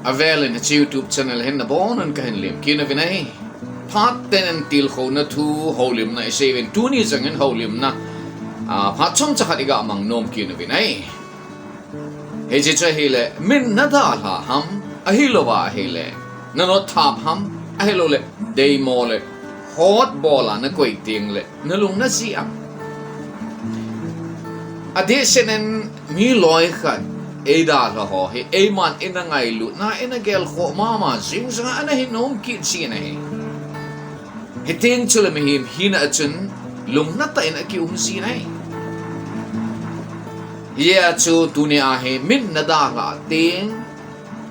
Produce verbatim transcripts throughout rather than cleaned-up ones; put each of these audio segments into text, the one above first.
Avel in hiche YouTube channel hin nabonun kahin lemkit nauvin ahi. Phat tah in tilkhouna thu houlimna isei uvin, tuni jong hin houlimna, ah, phat chomcha khat iga mang nom kit nauvin ahi. Hiche chu ahile, min nadalha ham, ahilouva ahile, nanot thap ham, ahilouleh, deimo le, hotbol a nakoi tengle, nalung najih am. Adehset in mi loikhat eidalha ho hi, eiman ina ngailutna, ina gelkhoh mama jing jong a ana hinom kit jin ahi. Hiteng chule mihem hina a chun lungna tah in akium jin ahi. Hijeh a chu tunia hi min nadalha teng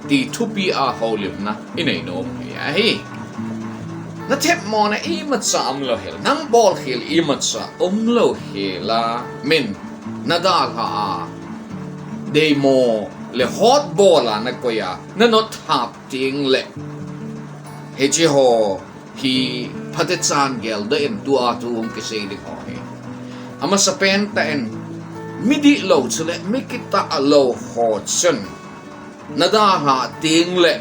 ti thupi a houlimna inei nom u hi ahi. Nathemmona imacha umlou hel, nang bolkhel imacha umlou hel a, min nadalha a, deimo le hotbol a nakoi a, nanot thap tengle, hiche ho hi phatechan geldoh in tua thu hung kisei ding ho hi. Amasapen tah in, midihlou chule mi kitahlou ho chun nadalha tengle,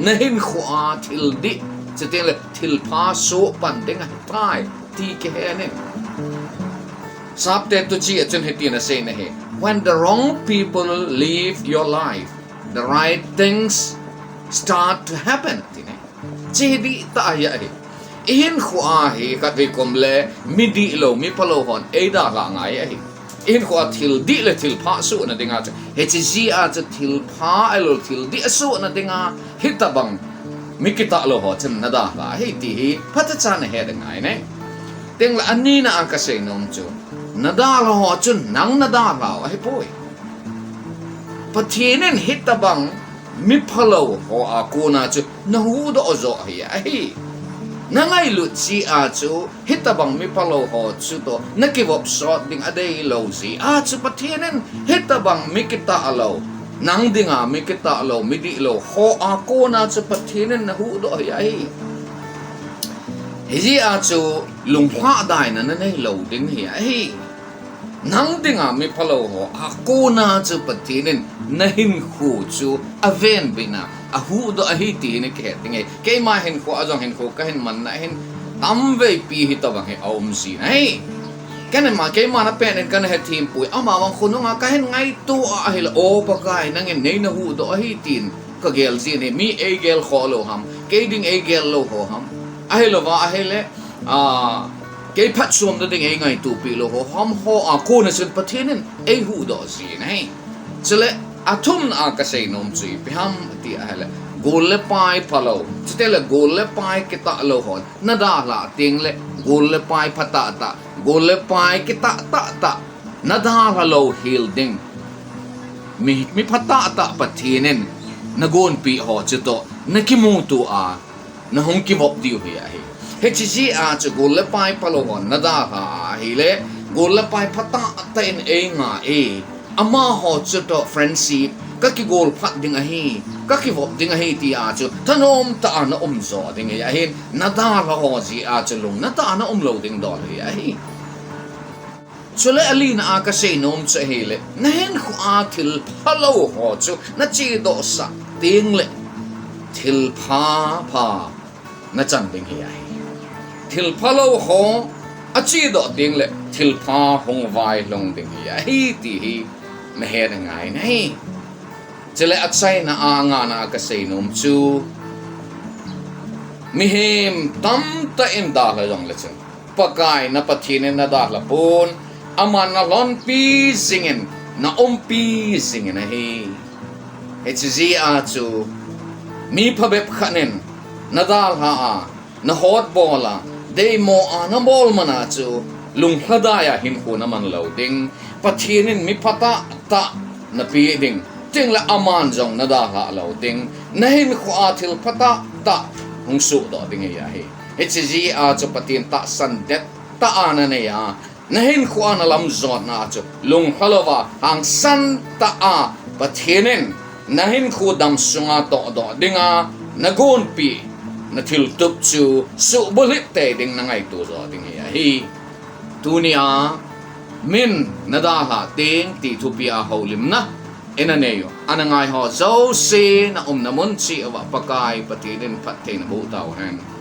nahinkhoa thil dih, chutengle thilpha soh pan ding ahitai ti kihen in. Sapte tuchi a chun hitin asei in ahi: When the wrong people leave your life, the right things start to happen, ati ne. Hiche hi dihtah ahi. Ihinkhoa hi khatvei komle midihlou, miphalou hon eidalha ngai ahi. Ihinkhoa thil dih le thilpha sohna dinga chu, hiche jeh a chu thilpha ahilou thil dih asohna dinga hitobang mi kitahlou ho chun nadalha ahi ti hi phatechan nahet angai ne. Tengle anina a kasei nom chu, nadalha ho chun nang nadalhau ahipoi. Pathen in hitobang miphalou ho a kona chu nahuhdoh joh ahi ahi. Nangailut jeh a chu hitobang miphalou ho chutoh nakivop sot ding adeilou jeh a chu Pathen in hitobang mi kitahlou, nang dinga mi kitahlou, midihlou ho a kona chu Pathen in nahuhdoh ahi ahi. Hijeh a chu lunglhadaina naneilou ding ahi ahi. Nang dinga miphalou ho a kona chu Pathen in nahinkho chu avenbit na ahuhdoh ahi ti hi nakihet ding ahi. Keima hinkho a jong hinkho kahin manna hin tamveipi hitobang hi aum jin ahi. Keima, keima na pen in kana hethem poi, amavang khonunga kahin ngaito a ahile, O Pakai, nangin neina huhdoh ahi tin kagel jin ahi. Mi eigel khoh lou ham, kei ding eigel lou ho ham, ahilouva ahile, a, kei phatchomna ding eingaitopeh lou ho ham, ho a kona chun Pathen in eihuhdoh jin ahi. Chule athumna a kasei nom chu ipi ham ati ahile, gol le pai phalou, chutengle gol le pai kitahlou hon nadalhah tengle, gol le pai phatah tah, gol le pai kitah tah tah nadalha louhel ding, mi, mi phatah tah Pathen in nagonpeh ho chutoh nakimuto a nahung kivop diu hi ahi. Hiche jeh a chu gol le pai phalou hon nadalha ahile, gol le pai phatah tah in einga e, amaho chutoh friendship kakigol phat ding ahi, kakivop ding ahi tia chu thanom tah a naum joh ding ahi. Nadalha ho jeh a chu lungna tah a naum lou ding dol hi ahi. Chule alina a kasei nom chu ahile, nahinkhoa thilphalou ho chu nachedohsah tengle, thilpha pha nachan ding hi ahi. Thilphalou ho achedoh tengle, thilpha hung vailhung ding hi ahi ti hi nahet angai ahi. Chule achaina a ngana a kasei nom chu, mihem tamtah in dalha jongle chun, Pakai na Pathen in nadalha pon, aman nalhonpi jingin, naumpi jingin ahi. Hiche jeh a chu mi phabep khat in nadalha a, nahotbol a, deimo a nabol man a chu lunglhadai a hinkho naman lou ding, Pathen in mi phatah tah napeh ding, chutengle aman jong nadalhah lou ding, nahinkhoa thil phatah tah hung sohdoh ding hi ahi. Hiche jeh a chu Pathen tahsan dettah a nanei a, nahinkhoa nalamjotna a chu lunglha louva hangsan tah a Pathen in nahinkho damsunga tohdoh dinga nagonpeh nathiltup chu suhbulhit tei ding nangaito joh ding hi ahi. Tunia min nadalhah teng ti thupi a houlimna ina nei u, ana ngai ho jouse na umna mun cheh uva Pakai Pathen in phatthei naboh tauhen.